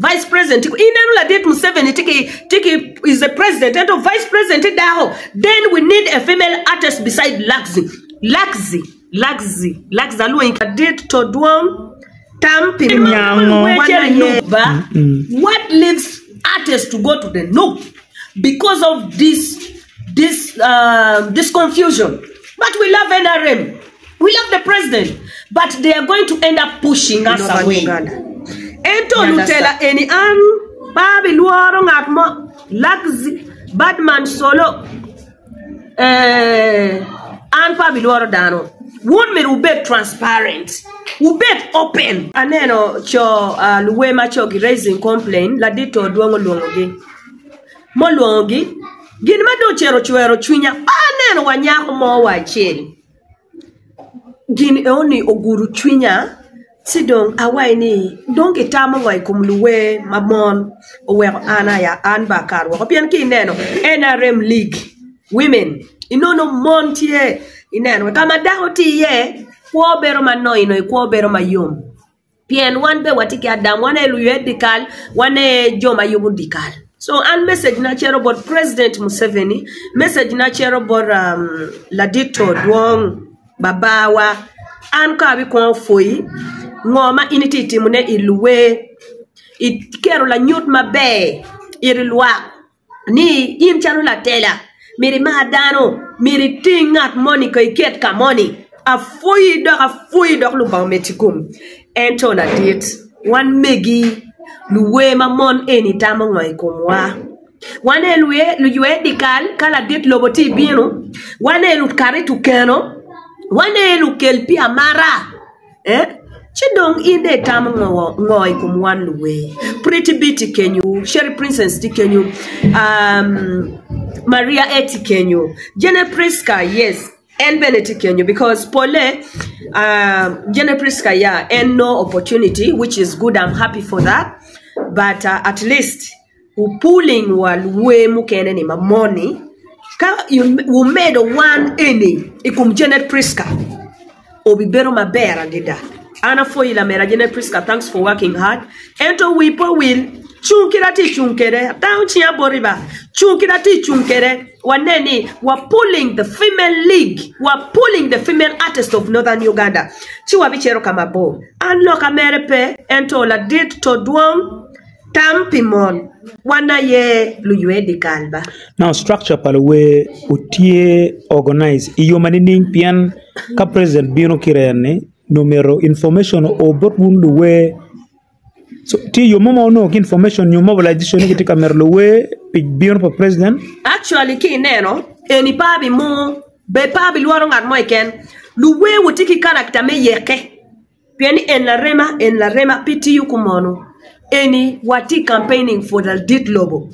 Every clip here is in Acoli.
Vice president tye ineno ladit Museveni tye ki tye ki is a president ento vice president tye dako then we need a female artist beside Luxy Luxy Luxy Luxy alwongi ki ladit Todwong tam pi Nyango. wan aye what leaves artist to go to the nup because of this this um, this confusion but we love NRM We love the president but they are going to end up pushing us away. Ento lutela eni an pe abilworo ngat mo Lagzi Badman Solo eh an pe abilworo dano. Wun myero wubed transparent, wubed open. Aneno co luwer ma co gi raising complain ladit to dwong olwongogi ma olwongogi gin ma dong ocito ocwero cwinya pe aneno wa nyako mo wa acel. Gin enoni ogudo cwinya ci dong awaci ni dong gitamo ngo i kom luwer ma mon oweko an aya an bene akato woko pien ka ineno NRM league women inongo mon tye ineno ka ma dako tye iye kwo bedo ma noinoi kwo bedo mayom. Pien wan be watye ki adam, wan aye luywe dyekal, wan aye jo ma yubo dyekal. So an message na cito bot President Museveni, message na cito bot um, ladit Todwong, babawa, an ka abikwongo pwoyi, ngo ma in itye timone i luwer, iketo lanyut maber iri lwak. ni in calo latela myero imar dano, myero iting ngat moni ka iket ka moni. Apwoyi dok apwoyi dok Lubanga omeddi gum. Ento ladit, wan megi luwer ma mon eni tamo ngo i komwa? Wan aye luywe dyekal ka ladit lobo tye ibino, wan aye lukato keno, wan aye lukel pii amata. Eh, ci dong in dong itamo ngo, ngo i kom wan luwer? Pretty Bee tye kenyo, Sherry Princess tye kenyo, um, Maria A tye kenyo, Janet Prisca, yes, en bene tye kenyo because pole, um, Janet Prisca, yeah, en no opportunity, which is good, I'm happy for that, but uh, at least Wupuling wa luwer mukene ni ma moni ka wumedo wan eni i kom Janet Prisca obibedo maber adada. An apwoyi lamera Janet Prisca thanks for working hard ento wi pe owil cung kit atye cung kede atango cinga boti ba cung kit atye cung kede wane ni wa pulling the female league wa pulling the female artist of northern Uganda ci wabicito ka mabor an loka mere pe ento ladit to dwong Tam pi mon, wan aye luywe dyekal ba. Now structure pa luwer otye organize i yo ma nining pien ka president bino ki reen-ni nongo myero information o bot wun luwer so tye yo mo ma wunongo ki information nyo mobilization ni gitye ka mito luwer pi bino pa president. Actually ki ineno eni pe abimur be pe abilworo ngat mo keken luwer wutye ki character me yeke. Pien ni en larema, en larema, pe tiyo kumono. Eni watye campaigning for ladit lobo.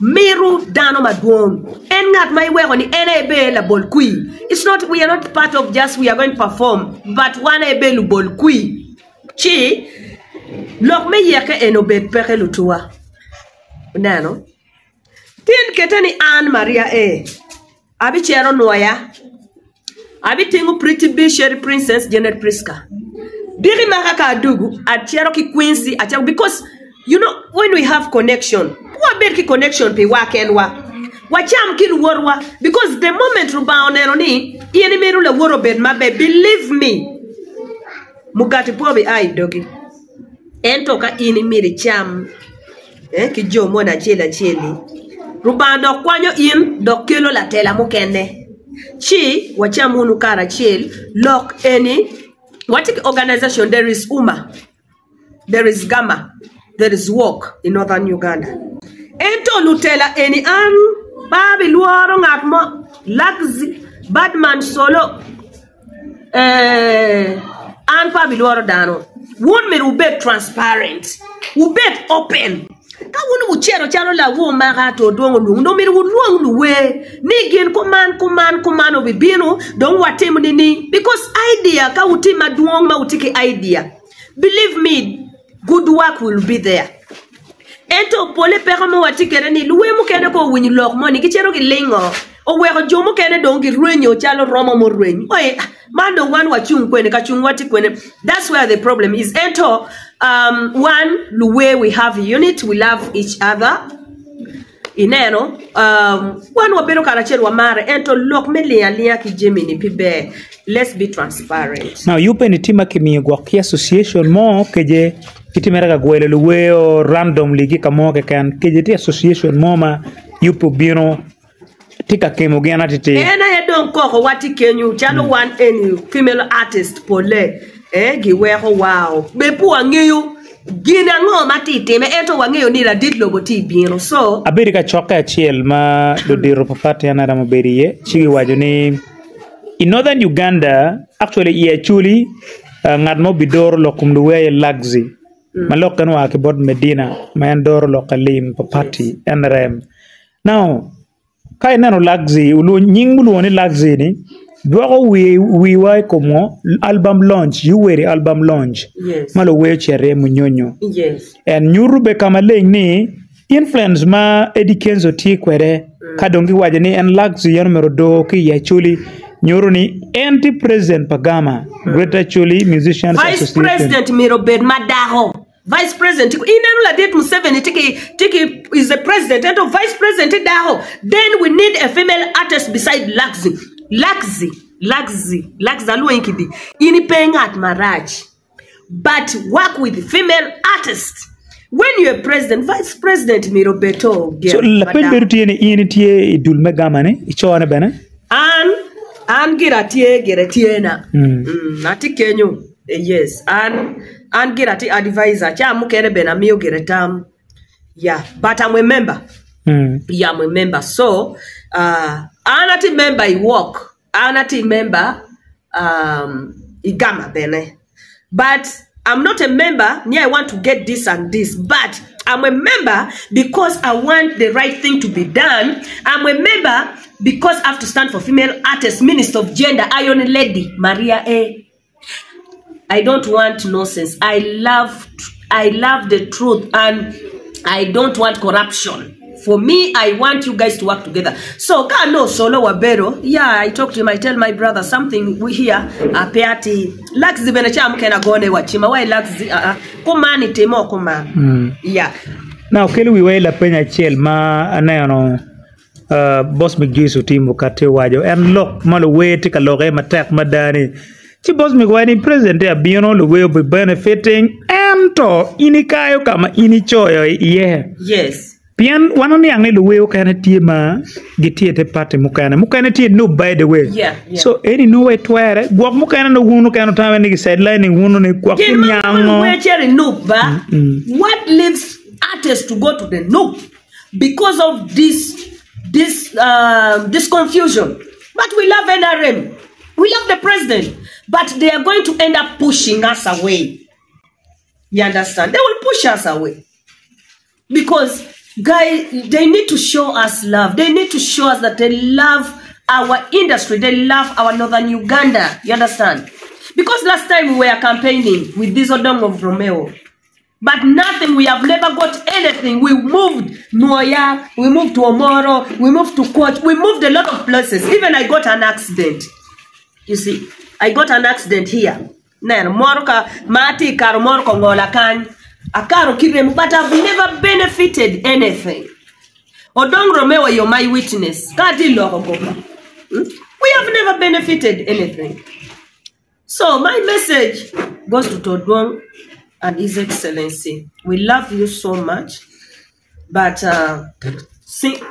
Mito dano madwong. En ngat ma iweko ni en aye ber labol kwir. It's not, we are not part of just we are going to perform, but wan aye ber lubol kwir. Ci lok me yeke eni obed peke lutuwa. Ineno? Tin kete ni an Maria A. Abicero nwoya, abitingo Pretty Bee, Sherry Princess, Janet Prisca. Diki maka ka adugu, acito ki Quincy, acako because you know when we have connection, pe wabed ki connection pi wa kenwa. Wacam ki luwotwa because the moment Rubanga oneno ni in imito lawoti obed maber, believe me, mugati pe obi a i dogi. Ento ka in imito icam ki jo moni acel acel-li, Rubanga dok kwanyo in dok kelo latela mukene. Ci wacam wunu karacel lok eni. Watye ki organization, there is UMA, there is GAMA, there is WOC i Northern Uganda. Ento lutela eni an pe abilworo ngat mo, Lagzi, Badman Solo, Eeh an pe abilworo dano. Wun myero wubed transparent, wubed open. Ka wun wucito calo lawu omaka to dwong olwong, dong myero wulwong luwer ni gin kuman kuman kuman obibino dong watim nining? Because idea ka wutye madwong ma wutye ki idea, believe me good work will be there. Ento pole peko ma watye kwede ni luwer mukene ka owinyo lok moni gicito gilingo oweko jo mukene dong girwenyo calo romo murweny. Oi, man dong wan wacung kwene ka cung watye kwene. That's where the problem is. Ento um, wan luwer we have unit, we love each other. Ineno, um, wan wabedo karacel wamare ento lok me lingo alinga ki jami-ni pe ber. Let's be transparent. Now, yubbe ni tye ma kimiyo gwok ki association mo keje gitye mere ka gwelo luweo randomly ki ka mo keken keje tye association mo ma yubbe obino tye ka kemo gin atiti. En aye dong koko wa tye kenyo calo wan eni female artist pole eh giweko wa o be pe wangeyo gin ango ma tye time ento wangeyo ni ladit lobo tye bino so. Abedo i kacokke acel ma ludito pa party NRM obedo iye ci giwaco ni i Northern Uganda actually i Acholi ngat ma obidoro lok kom luwer aye Lagzi ma lok en oa ki bot Medina ma en doro lok lim pa party NRM. Now ka ineno Lagzi nying mulwongo ni Lagzi ni dwoko wiwa i kom ngo album launch Yoweri album launch ma luwer ocito iye munyonyo en nyuto bene ka maleng ni Influence ma Eddy Kenzo tye kwede ka dong giwaco ni en Luxy en omyero odor ki i Acholi nyuto ni en tye president pa Gama, Greater Acholi Musicians Vice Association. president myero obed ma dako. Vice president ineno ladit Museveni tye ki tye ki is a president ento vice president tye dako then we need a female artist beside Luxy. Luxy Luxy Luxy alwongi kidi in ipe ngat marac. But work with female artist when you a president vice president myero obed to So gin lapeny bedo tye ni in itye i dul me gama ni icone bene? An an gira atye gire tye na mm. Atye kenyo yes an an gira atye advisor ca mukene bene amiyo gire tam yeah but I'm a member Mm. yeah I'm a member so uh, an atye member i work An atye member um, i Gama bene but I'm not a member ni I want to get this and this but I'm a member because I want the right thing to be done. I'm a member because I have to stand for female artist, Minister of Gender, Iron Lady, Maria A. I don't want nonsense. I love I love the truth and I don't want corruption. For me, I want you guys to work together. So, ka no solo wabero, yeah, I talk to him, I tell my brother something we here, ape ati, Laxi bene cha mukene agone wachima, why Laxi, uh, uh, kumani timo kuman. Mm. Yeah. Now, kelo wiwa i lapeny acel ma aneno Bosmic Juice otimo ka tye waco en lok ma luwer tye ka lok iye matek mada ni ci Bosmic waco ni president tye abino luwer obi benefiting ento in ikayo ka ma in icoyo iye Yes. pien wan oniang ni luwer okene tye ma gitye ite party mukene mukene tye noob by the way Yeah, yeah. so eni nongo itwere gwok mukene nongo wun okene otame ni gi-sidelining wunu ni gwok Gin ma weko giniango luwer cito i noob ba, what leaves artists to go to the noob? Because of this this um, this confusion. But we love NRM. We love the president. But they are going to end up pushing us away. You understand? They will push us away. Because guys, they need to show us love. They need to show us that they love our industry. They love our northern Uganda. You understand? Because last time we were campaigning with this Odong of Romeo. But nothing, we have never got anything. We moved Nwoya, we moved to Omoro, we moved to Koch, we moved a lot of places. Even I got an accident. You see, I got an accident here. Neno, moro ka, ma atye i karo moro ka ongola kany. Akaro ki remo, but I've never benefited anything. Odong Romeo, you're my witness. Ka atye i loko goba. Hmm? We have never benefited anything. So my message goes to Todwong and His Excellency. We love you so much, but uh, think,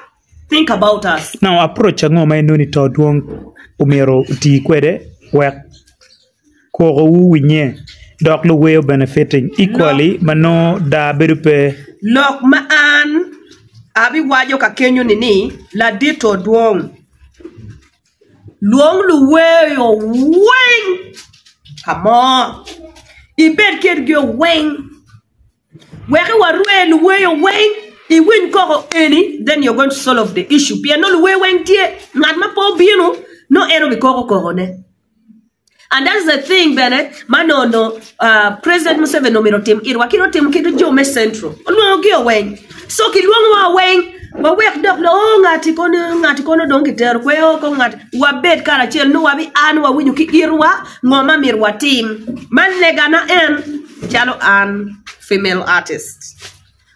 think about us. Now approach ango ma inongo ni Todwong omyero oti kwede wek kokowu winye dok luwer benefiting equally ma nongo daa bedo pe? Lok ma an abiwaco ka kenyo ni ni ladit Todwong Lwong luweyo weng ka mo, ibed kedgi weng, wek iwarwe luweyo weng, iwiny koko eni, then you're going to solve the issue. Pien nongo luweyo weng tye, ngat ma pe obino, nongo en obikoko kokone. And that is the thing bene ma nono President Museveni omyero otim irwa kit otimo kit jo me Central olwongo gi oweng. So kilwongo wa oweng wawek dok ni oh ngati kono ngati kono dong kitero kwe oh ko ngati wabed karacel nongo wabi a ni wawinyo ki itwa ngo ma myero watim. Man legana en calo an female artist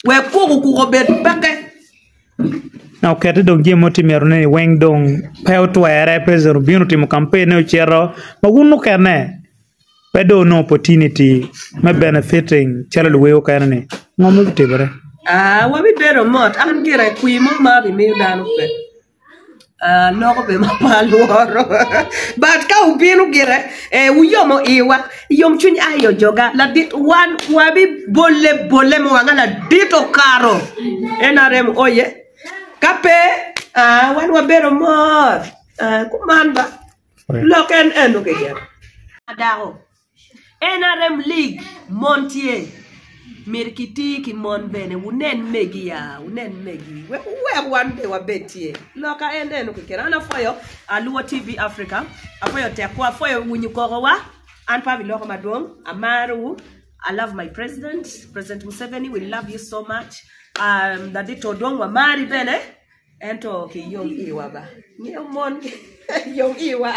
wek kuku kuku obed peke. Na okete dong jami mo tye myero ni weng dong pe otwere president obino otimo campaign ne ocito ma wun mukene pe dong onongo opportunity me benefiting calo luwer okene ni ngo ma bitimore? Aa wabibedo mot an gire kwir mo ma abimiyo dano pe Aloko bene ma pe alworo but ka wubino gire wuyomo iwa yomcwiny aye ojoga ladit wan wabibole bole ma wanga ladit okato NRM oye ka pe wan wabedo mot kuman ba lok en eno keken. Dako NRM League mon tye myero kiti ki mon bene wunen megi ya wunen megi wek wuwek wan bene wabed tye loka en eno keken an apwoyo Luo TV Africa apwoyo tekwa apwoyo winyo kokowa an pe abiloko madwong amarowu I love my president president Museveni we love you so much um, ladit Odong wamari bene ento ki yom iwa ba ngeyo mon yom iwa.